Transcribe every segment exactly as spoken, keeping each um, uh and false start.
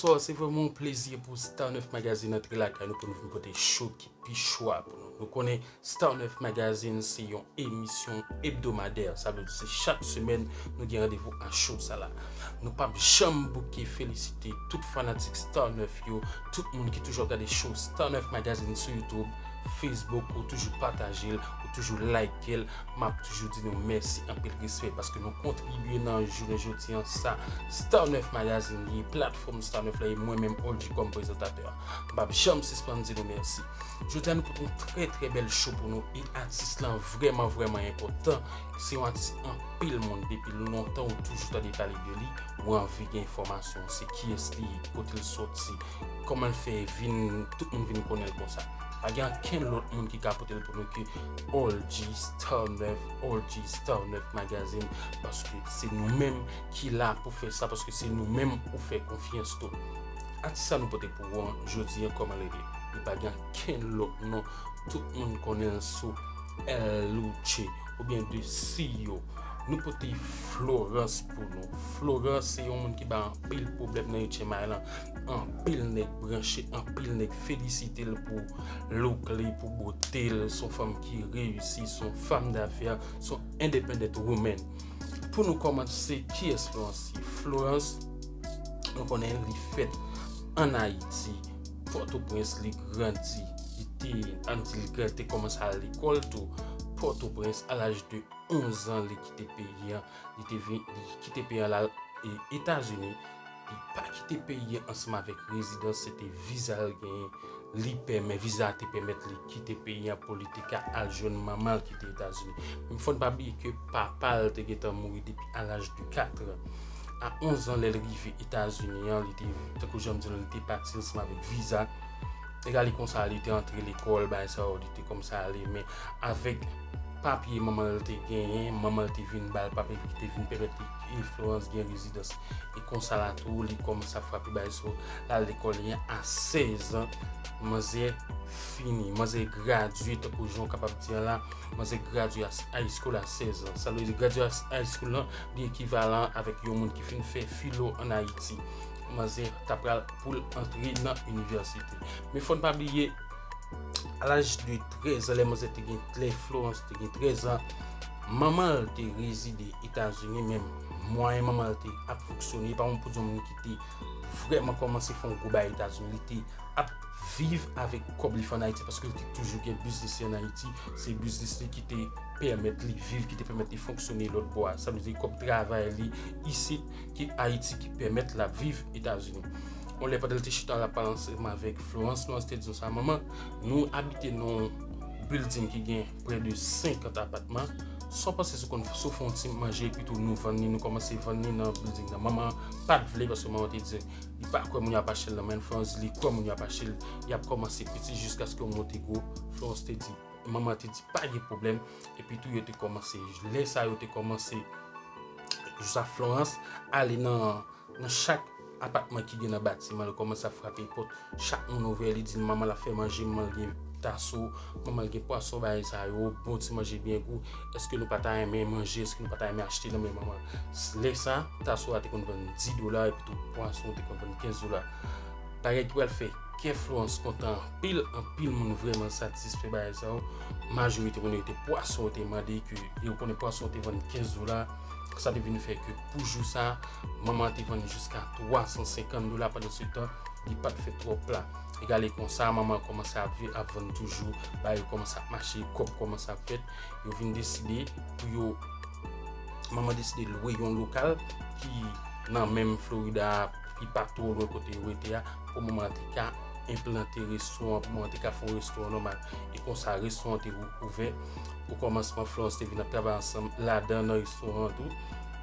Bonsoir, se vrèman yon plezi pou Star nèf Magazine antre lakay nou pou nou vin pote show ki pi cho a pou nou. Nou konnen Star nèf Magazine se yon emisyon ebdomadè, sa vle di se chak semèn nou gen randevou a show sa la. Nou p ap janm bouke felisite tout fanatik Star nèf yo, tout moun ki toujou ap gade show Star nèf Magazine sou YouTube, Facebook, ou toujou pataje l, ou toujou like l. M ap toujou di nou mèsi, anpil respè, paske nou kontribye nan jounen jodi an sa Star nèf Magazine ye, platfòm Star nèf la, e mwen menm Oldji kòm prezantatè. M p ap janm sispann di nou mèsi. Jodi a nou pote yon trè trè bèl show pou nou, e atis lan vrèman vrèman enpòtan. Se yon atis anpil moun depi lontan ou toujou tande pale de li, ou anvi gen enfòmasyon, se kiyès li ye, kote l soti, kòman l fè vin, tout moun vin konnen l konsa. Pa gen ankenn lòt moun ki ka pote l pou nou ke Oldji Star nèf, Oldji Star nèf Magazine, paske se nou menm ki la pou fè sa, paske se nou menm ou fè konfyans tou. Atis sa nou pote pou ou an jodi an, kòman l rele? Li pa gen ankenn lòt non, tout moun konnen l sou El Luche oubyen de C E O. Nou pote Florence pou nou. Florence se yon moun ki bay anpil pwoblèm nan H M I lan. Anpil nèg branche, anpil nèg felisite l pou look li, pou bote l. Se yon fanm ki reyisi, se yon fanm dafè, se yon independent woman. Pou nou kòmanse, kiyès Florence ye? Florence, nou konnen li fèt ann Ayiti, Pòtoprens li grandi. Li te, ann di li te kòmanse al lekòl tou, Pòtoprens, a laj de onz an, li kite peyi an. Li te vin, li kite peyi an, l al, e, Etazini. Li pa kite peyi an ansanm avèk rezidans, se te viza l genyen. Li pèmè, viza a te pèmèt li kite peyi an pou li te ka al jwenn manman l ki te Etazini. Men fò n pa bliye ke papa l te gentan mouri depi a laj de kat an. A onz an, lè l rive Etazini an, li te, tankou jan m di nou, li te pati ansanm avèk viza. Egal, li konsa, li te antre lekòl, bagay sa yo, li te kòmanse ale, men avèk papye manman l te genyen, manman l te vin ba l papye ki te vin pèmèt li, e, Florence gen rezidans. E konsa la tou, li kòmanse ap frape bagay sa yo. L al lekòl li a sèz an, manzè fini, manzè gradye, tankou jan w kapab di an la, manzè gradye a high school a sèz an. Sa vle di gradye a high school lan, li ekivalan avèk yon moun ki fin fè filo ann Ayiti. Manzè ta pral pou l antre nan inivèsite. Men fò n pa bliye, a laj de trèz an, lè manzè te gen, lè Florence te gen trèz an, manman l te rezide Etazini, men mwayen manman l te ap fonksyone, pa yon, pou di yon moun ki te vrèman kòmanse fè yon gwo bagay Etazini, li te ap viv avèk kòb li fè ann Ayiti, paske li te toujou gen biznis li ann Ayiti, se biznis li ki te pèmèt li viv, ki te pèmèt li fonksyone lòt bò a. Sa vle di kòb travay li isit, ki Ayiti, ki pèmèt l ap viv Etazini. Yon lè pandan l te chita l ap pale ansanm avèk Florence, Florence te di konsa, "Manman, nou abite nan yon building ki gen prè de senkant apatman. Sa w panse si w konn, si w fè yon ti manje, epi tou nou vann li, nou kòmanse vann li nan building nan." Manman pa t vle, paske manman te di li pa kwè moun yo ap achte l nan men Florence, li kwè moun yo ap achte l, y ap kòmanse piti jiskaske yo monte gwo. Florence te di, manman te di, "Pa gen pwoblèm." Epi tou yo te kòmanse, lè sa yo te kòmanse, Joseph Florence ale nan, nan chak apatman ki gen nan batiman, li kòmanse ap frape pòt. Chak moun ouvè, li di manman l ap fè manje, manman l gen taso, manman l gen pwason, bagay sa yo, bon ti manje byen gou. Èske nou pa ta renmen manje? Èske nou pa ta renmen achte nan men manman? Lè sa, taso a te konn vann dis dola, epi tou pwason te konn vann kenz dola. Bagay ki pral fè kè Florence kontan anpil, anpil moun vrèman satisfè bagay sa yo. Majorite moun yo te pwason yo te mande ke, yo konnen pwason te vann kenz dola. Sa te vin fè ke pou jou sa, manman te vann jiska twa san senkant dola, pandan se tan, li pa t fè twòp pla. Egale konsa, manman kòmanse ap vi-, ap vann toujou, bagay yo kòmanse ap mache, kòb kòmanse ap fèt. Yo vin deside pou yo, manman deside lwe yon lokal ki nan menm Florida, ki pa twò lwen kote yo rete a, pou manman te ka enplante restoran, pou manman te ka fè yon restoran nòmal. E konsa, restoran te ou-, ouvè. O kòmansman, Florence te vin ap travay ansanm ladan nan restoran an tou.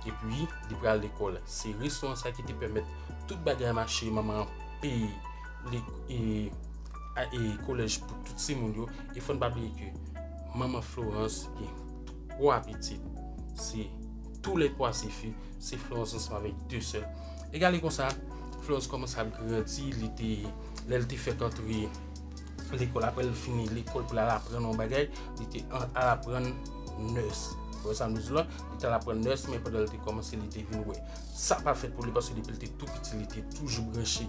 Epi, li pral lekòl. Se restoran sa ki te pèmèt tout bagay mache, manman an peye le-, e, a, e, kolèj pou tout timoun yo. E fò n pa bliye ke manman Florence gen twa pitit. Se toulètwa se fi, se Florence ansanm avèk de sè. Egale konsa, Florence kòmanse ap grandi, li te, lè l te fèk antre lekòl, apre l fini lekòl pou l al aprann yon bagay, li te an-, al aprann nèsi. Wè sa m di w la, li t al aprann nèse, men pandan l te kòmanse, li te vin wè sa pa fèt pou li, paske depi l te tou piti, li te toujou branche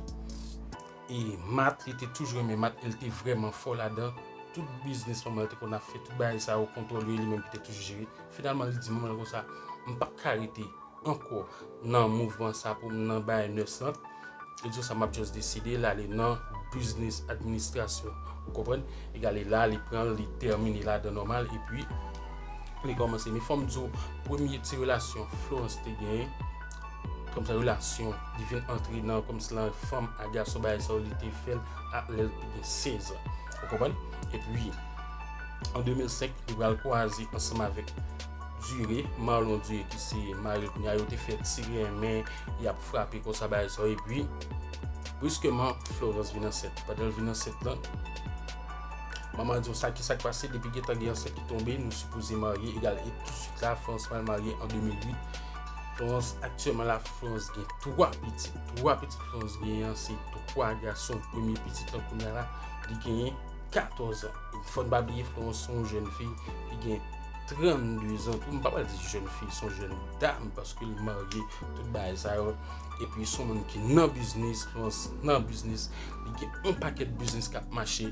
e math, li te toujou renmen math, e l te vrèman fò ladan. Tout biznis manman l te konn ap fè, tout bagay sa yo, kontwòl yo, e li menm ki te toujou jere. Finalman, li di manman l konsa, "M p ap ka rete ankò nan mouvman sa pou m nan bagay nèse lan." Li di konsa, "M ap just deside l ale nan biznis administrasyon." Ou konprann? Egal, e la, li pran l, li tèmine ladan nòmal, epi li kòmanse. Men fò m di w, premye ti relasyon Florence te genyen, kòmsi relasyon, li vin antre nan, kòmsi lan fanm a gason, bagay sa yo, li te fè l a lè l te gen sèz an. Ou konprann? Epi, an de mil senk, li pral kwaze ansanm avèk Duré, Marlon Duré, ki se mari l kounye a, yo te fè ti renmen, y ap frape konsa, bagay sa yo. Epi, briskeman, Florence vin ansent. Pandan l vin ansent lan, manman di w sa, ki sa k pase, depi gentan gen ansent ki tonbe, nou sipoze marye, egal, e touswit la, Florence pral marye an de mil uit. Florence, aktyèlman la, Florence gen twa pitit. Twa pitit Florence genyen an, se twa gason. Premye pitit lan kounye a la, li genyen katòz an. E fò n pa bliye, Florence se yon jèn fi ki gen trannde zan tou. M pa pral di jèn fi, se yon jèn dam, paske li marye, tout bagay sa yo. Epi se yon moun ki nan biznis, Florence nan biznis. Li gen yon pakèt biznis k ap mache.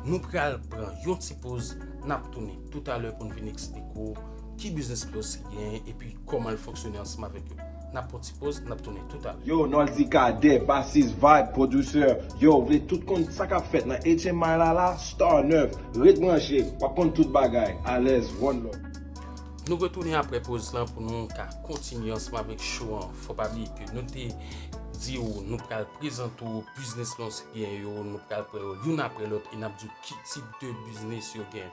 Nou pral pran yon ti poz, n ap tounen toutalè pou n vin eksplike w ki biznis Florence genyen, epi kòman l fonksyone ansanm avèk yo. N ap pran ti poz, n ap tounen toutalè. Yo, Noldy Cadet, basis, vibe, producer. Yo, w vle tout konn sa k ap fèt nan H M I la la, Star nèf, ret branche, w ap konn tout bagay. Alèz, one love. Nou retounen apre poz lan pou nou ka kontinye ansanm avèk show an. Fò pa bliye ke nou te di w nou pral prezante w biznis Florence genyen yo, nou pral pran yo youn apre lòt e n ap di w ki tip de biznis yo genyen.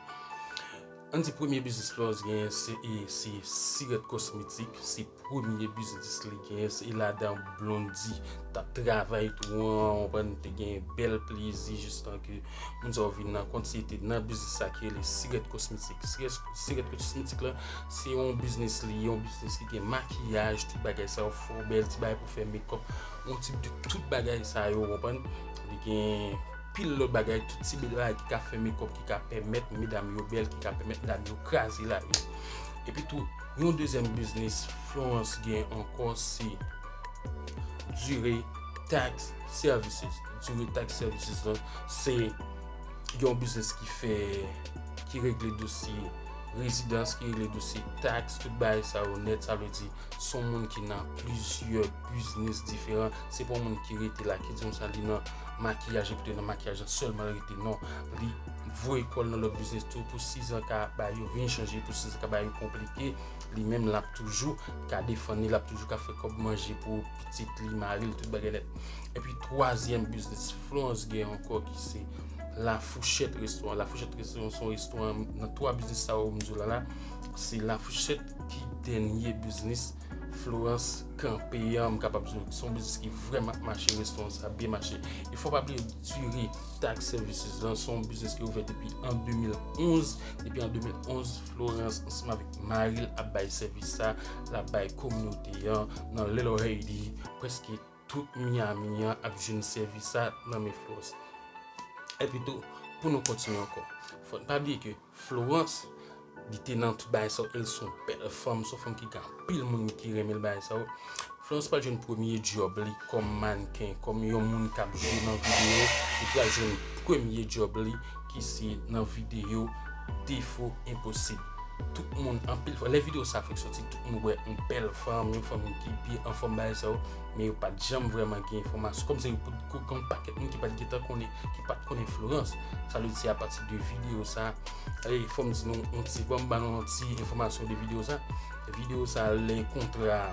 Ann di premye biznis Florence genyen se, e, se sirèt kosmetik, se premye biznis li genyen, se ladan Blondy t ap travay tou an, ou konprann, te gen bèl plezi jistan ke moun sa yo vin nan kontinye nan biznis sa ki rele sirèt kosmetik. Sirèt, sirèt kosmetik la, se yon biznis li, yon biznis ki gen makiyaj, tout bagay sa yo, fò bèl ti bagay pou fè mekòp, yon tip de tout bagay sa yo, ou konprann? Li gen pil lòt bagay, tout ti bagay ki ka fè mekòp, ki ka pèmèt medam yo bèl, ki ka pèmèt medam yo kraze lari. Epi tou, yon dezyèm biznis Florence gen ankò, se Duré Tax Services. Duré Tax Services lan, se yon biznis ki fè, ki regle dosye rezidans, ki regle dosye taks, tout bagay sa yo nèt. Sa vle di, se yon moun ki nan plizyè biznis diferan. Se pa yon moun ki rete la, ki di konsa li nan makiyaj, epi nan makiyaj lan sèlman l rete. Non, li voye kò l nan lòt biznis tou pou sizan ka ba yo vin chanje, pou sizan ka ba yo konplike. Li menm, l ap toujou ka defann li, l ap toujou ka fè kòb manje pou pitit li, mari l, tout bagay nèt. Epi twazyèm biznis Florence gen ankò ki se La Fourchette Restaurant. La Fourchette Restaurant se yon restoran nan twa biznis sa yo m di w la la. Se La Fourchette ki dènye biznis Florence kanpe an, m kapab di w se yon biznis ki vrèman ap mache, restoran sa byen mache. E fò pa bliye Duré Tax Services lan, se yon biznis ki ouvè depi an de mil onz. Depi an de mil onz, Florence ansanm avèk mari l ap bay sèvis sa, l ap bay kominote an nan Little Haiti, prèske tout Miami an ap jwenn sèvis sa nan men Florence. Epi tou, pou nou kontinye ankò, fò n pa bliye ke Florence, li te nan tout bagay sa yo, e l se yon bèl fanm, se yon fanm ki gen anpil moun ki renmen l bagay sa yo. Florence pral jwenn premye djòb li kòm mannken, kòm yon moun k ap jwe nan videyo. Li pral jwenn premye djòb li ki se nan videyo Defo Enposib. Tout moun, anpil fwa, lè videyo sa fèk sòti, tout moun wè yon bèl fanm, yon fanm ki byen anfòm bagay sa yo, men yo pa t janm vrèman gen enfòmasyon. Kòmsi yo pot kou gen yon pakèt moun ki pa t gentan konnen, ki pa t konnen Florence. Sa vle di se apati de videyo sa, e fò m di nou yon ti, ban m ba nou yon ti enfòmasyon de videyo sa. Videyo sa, lè kontra,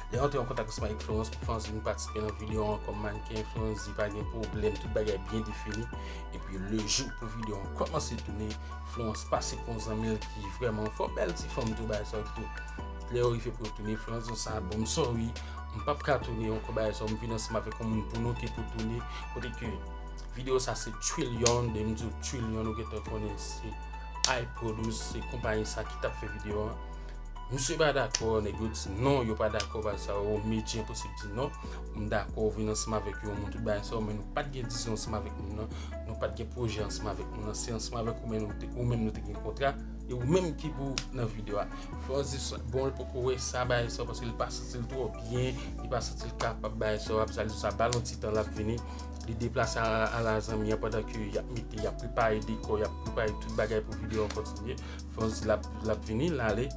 lè antre an kontak ansanm avèk Florence pou Florence vin patisipe nan videyo an kòm mannken, Florence di pa gen pwoblèm, tout bagay byen defini. Epi lejou pou videyo an kòmanse tounen, Florence pase pou yon zanmi l ki vrèman fò, bèl ti fanm tou, bagay sa yo tou. Lè yo rive pou yo tounen, Florence di sa, "Bon, m sorry, m p ap ka tounen ankò, bagay sa yo, m vin ansanm avèk yon moun pou nou ki pou tounen." Kote ke videyo sa se Trillion, de m di w Trillion, ou gentan konnen se iProduce, se konpayi sa ki t ap fè videyo an. Misye pa dakò, nèg yo di non, yo pa dakò, bagay sa yo, Medya Enposib di non. M dakò, vin ansanm avèk yon moun, tout bagay sa yo, men nou pa t gen dizon ansanm avèk moun nan, nou pa t gen pwojè ansanm avèk moun nan, se ansanm avèk ou menm nou te, ou menm nou te gen kontra. E ou menm ki pou nan videyo a. Florence di sa, bon, li poko wè sa, bagay sa, paske li pa santi l twò byen, li pa santi l kapab bagay sa, ap sa, li di sa, ba l yon ti tan, l ap vini. Li deplase al, al a zanmi an pandan ke y ap mete, y ap prepare dekò, y ap prepare tout bagay pou videyo an kontinye. Florence di l ap, l ap vini, l ale.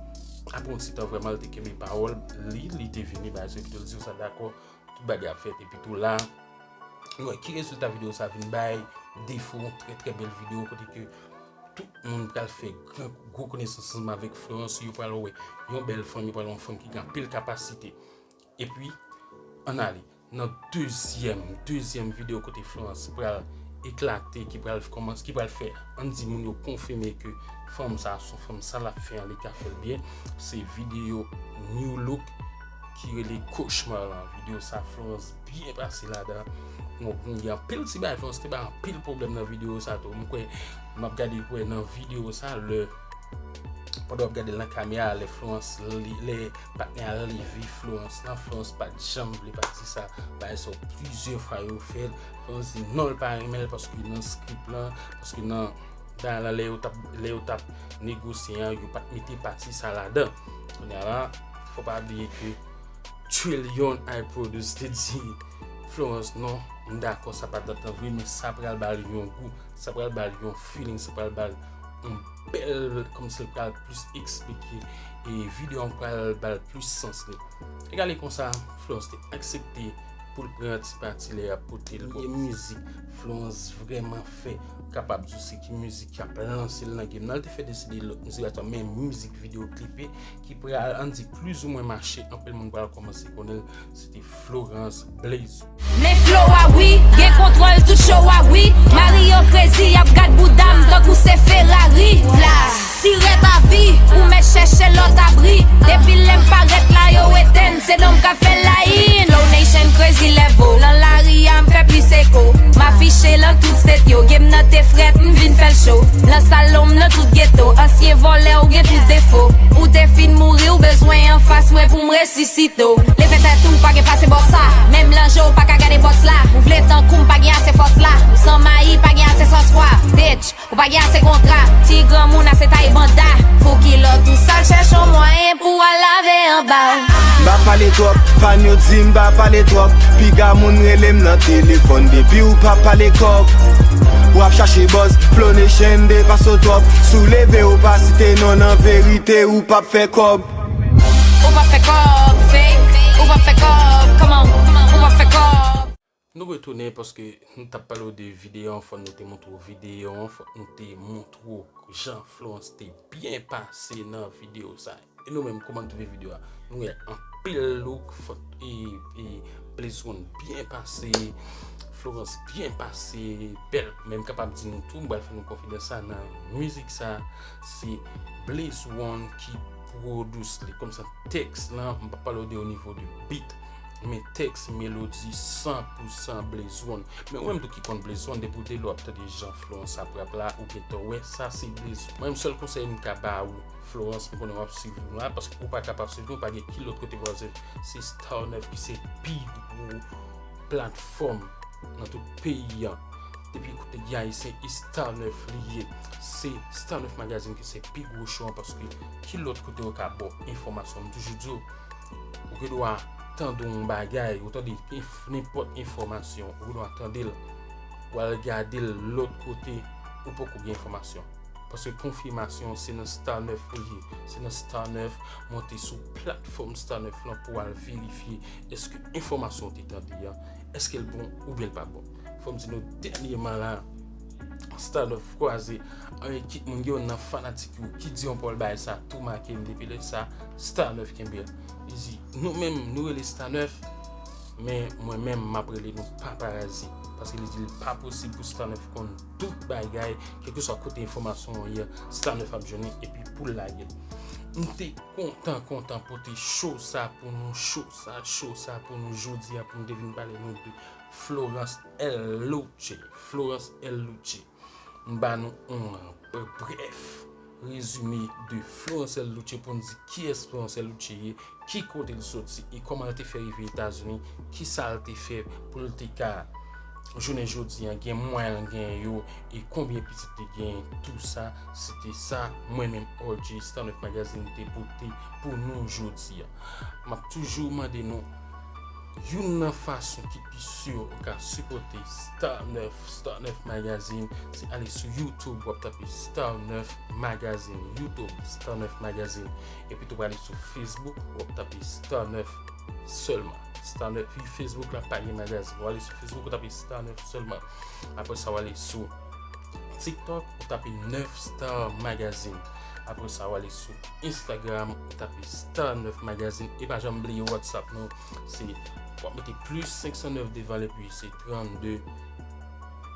Apre yon ti tan vrèman, li te kenbe pawòl li, li te vini, bagay sa, epi tou l di w sa, dakò, tout bagay ap fèt, epi tou la, nou wè ki rezilta videyo sa vin bay, defo yon trè, trè bèl videyo, kote ke tout moun pral fè gran, gwo konesans ansanm avèk Florence, yo pral wè yon bèl fanm, yo pral wè yon fanm ki gen anpil kapasite. Epi, ann ale nan dezyèm, dezyèm videyo kote Florence pral eklate, ki pral kòmanse, ki pral fè, ann di moun yo konfime ke fanm sa, se yon fanm sa l ap fè an, li ka fè l byen. Se videyo New Look ki rele Cauchemar lan. Videyo sa, Florence byen pase ladan. Bon, gen anpil ti bagay, Florence te bay anpil pwoblèm nan videyo sa tou. M kwè, m ap gade, kwè nan videyo sa, lè, pandan w ap gade l nan kamera, lè Florence, li, lè patnè a leve Florence lan, Florence pa t janm vle pati sa. Bagay sa, plizyè fwa yo fè l. Florence di non, l pa renmen l paske nan script lan, paske nan bagay lan, lè yo t ap, lè yo t ap negosye an, yo pa t mete pati sa ladan. Kounye a la, fò pa bliye ke Trillion I Produce te di Florence, non, m dakò, sa pa t ap vre, men sa pral ba l yon gou, sa pral ba l yon feeling, sa pral ba l yon bèl, kòmsi l pral plis eksplike, e videyo an pral ba l plis sans li. Egale konsa, Florence te aksepte pou l pran ti pati lè y ap pote l. Premye mizik Florence vrèman fè, kapab di w se ki mizik k ap lanse l nan game nan. L te fè deside lòt mizik atò, men mizik videyo klipe ki pral, ann di, plizoumwen mache, anpil moun pral kòmanse konnen l, se te Florence Blaze. Men flow a wi, gen kontwòl tout show a wi. Mario crazy, y ap gad bouda m tankou se Ferrari. Fla, sirèt a vi, ou mèt chèche lòt abri. Depi lè m parèt la, yo etenn, se non m k ap fè layin. Flow Nation crazy level, nan lari a m fè plis eko. M afiche lan tout state yo, game nan te frèt, m vin fè l cho. Lan salon m nan tout geto, ansyen vòlè ou gen tout defo. Ou te fin mouri, ou bezwen anfas mwen pou m resisite w. Leve tèt ou, pa gen pase bòs sa. Menm lan je w pa ka gade bòs la. Ou vle tankou m, pa gen ase fòs la. Ou san mayi, pa gen ase sòs pwa. Bitch, ou pa gen ase kontra. Ti granmoun ase taye banda. Fou kilòt ou sal chèche yon mwayen pou w al lave anba w. M pa pale twòp, fan yo di m pa pale twòp. Piga moun rele m nan telefòn depi w pa pale kòb. W ap chache buzz, Flow Nation depase w twòp. Si w leve w pa site non nan verite, ou p ap fè kòb. Ou p ap fè kòb, fake. Ou p ap fè kòb, come on. Ou p ap fè kòb. Nou retounen paske nou t ap pale w de videyo an, fò nou te montre w videyo an, fò nou te montre w jan Florence te byen pase nan videyo sa. E nou menm, kòman n twouve videyo a? Nou wè anpil look, fò, e, e, Blaze One byen pase, Florence byen pase, bèl, men m kapab di nou tou, m pral fè nou konfidans sa nan mizik sa, se Blaze One ki pwodis li. Kòmsa tèks lan, m p ap pale w de o nivo de beat, men tèks, melodi, san pou san Blaze One. Men ou menm tou ki konn Blaze One, depi w de lwen w ap tande jan Florence ap rap la, ou gentan wè sa se Blaze One. Mwen menm, sèl konsèy m ka ba ou, Florence, m konnen w ap swiv nou la, paske ou pa kapab swiv nou, pa gen ki lòt kote pou w ap swiv. Se Star Neuf ki se pi gwo platfòm nan tout peyi an. Depi kote gen Ayisyen, e Star Neuf li ye. Se Star Neuf Magazine ki se pi gwo cho an, paske ki lòt kote yo ka ba w enfòmasyon? M toujou di w, ou gen dwa tande yon bagay, ou tande enf-, nenpòt enfòmasyon, ou gen dwa tande l, w al gade l lòt kote, ou poko gen enfòmasyon. Paske konfimasyon se nan Star Neuf pou l ye. Se nan Star Neuf, monte sou platfòm Star Neuf lan pou w al verifye èske enfòmasyon w te tande an, èske l bon oubyen l pa bon. Fò m di nou dènyèman la, Star Neuf kwaze an ekip moun, gen youn nan fanatik yo ki di yon pawòl bagay sa tou make m, depi lè sa, Star Neuf kenbe l. Li di, nou menm, nou rele Star Neuf, men mwen menm, m ap rele nou paparazi. Paske li di l pa posib pou Star Neuf konn tout bagay, kèlkeswa kote enfòmasyon an ye, Star Neuf ap jwenn li epi pou l lage l. M te kontan, kontan pote cho sa pou nou, cho sa, cho sa pou nou jodi a, pou m te vin pale nou de Florence L Louche. Florence L Louche. M ba nou yon brèf rezime de Florence L Louche pou n di kiyès Florence L Louche ye, ki kote l soti e kòman l te fè rive Etazini, kisa l te fè pou l te ka jounen jodi a, gen mwen l genyen yo, e konbyen pitit li genyen, tou sa, se te sa, mwen menm, O G Star nèf Magazine te pote pou nou jodi a. M ap toujou mande nou, youn nan fason ki pi si ou ka sipòte Star nèf, Star nèf Magazine, se ale sou YouTube, w ap tape Star nèf Magazine, YouTube, Star nèf Magazine. Epi tou prale sou Facebook, w ap tape Star nèf sèlman. Star nèf, wi, Facebook la pa gen magazin. W ale sou Facebook, w tape Star nèf sèlman. Apre sa, w ale sou TikTok, ou tape nèf Star Magazine. Apre sa, w ale sou Instagram, ou tape Star nèf Magazine. E pa janm bliye WhatsApp nou, se, w ap mete plis senk san nèf devan l, epi se trannde,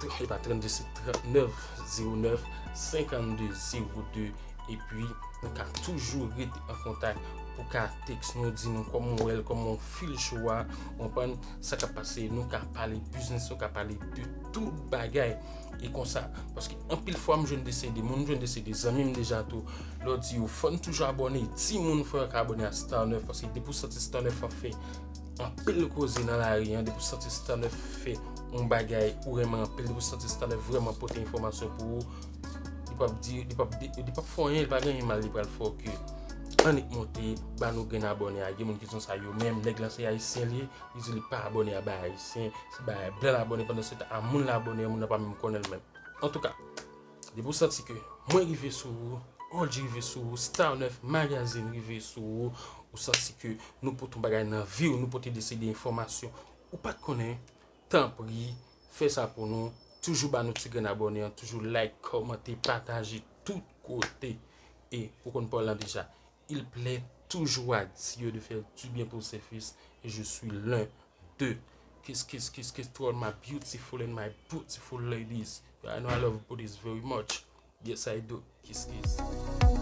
e pa trannde, se trannde zewo nèf, senkannde zewo de. Epi, nou ka toujou rete an kontak pou ka tèks nou, di nou kòman w wè l, kòman w feel show a, w konprann sa k ap pase, nou ka pale biznis, nou ka pale de tout bagay. E konsa, paske anpil fwa m jwenn de seri de moun, m jwenn de seri de zanmi m deja tou, lè w di yo fò n toujou abòne, di moun fò yo ka abòne a Star nèf, paske depi w santi Star nèf ap fè anpil koze nan lari an, depi w santi Star nèf fè yon bagay ou renmen anpil, depi w santi Star nèf vrèman pote enfòmasyon pou ou, li p ap di, li p ap, li p ap fè anyen, li pa gen anyen mal li pral fè w ke annik monte, ba nou grenn abòne a. Gen moun ki di sa yo menm, nèg lan se ayisyen li ye, li di li pa abòne a bay ayisyen, se bay blan l abòne, pandan se tan a moun l abòne a, moun nan pa menm konnen l menm. Antouka, depi w santi ke mwen rive sou ou, O G rive sou ou, Star nèf Magazine rive sou ou, ou santi ke nou pote yon bagay nan vi w, nou pote de seri de enfòmasyon ou pa t konnen, tanpri, fè sa pou nou. Toujou ba nou ti grenn abòne an, toujou like, kòmante, pataje tout kote. E ou konn pawòl lan deja. Il plaît toujours à Dieu de faire du bien pour ses fils, et je suis l'un d'eux. Kiss, kiss, kiss, kiss to all my beautiful and my beautiful ladies. I know I love you bodies very much. Yes, I do. Kiss, kiss.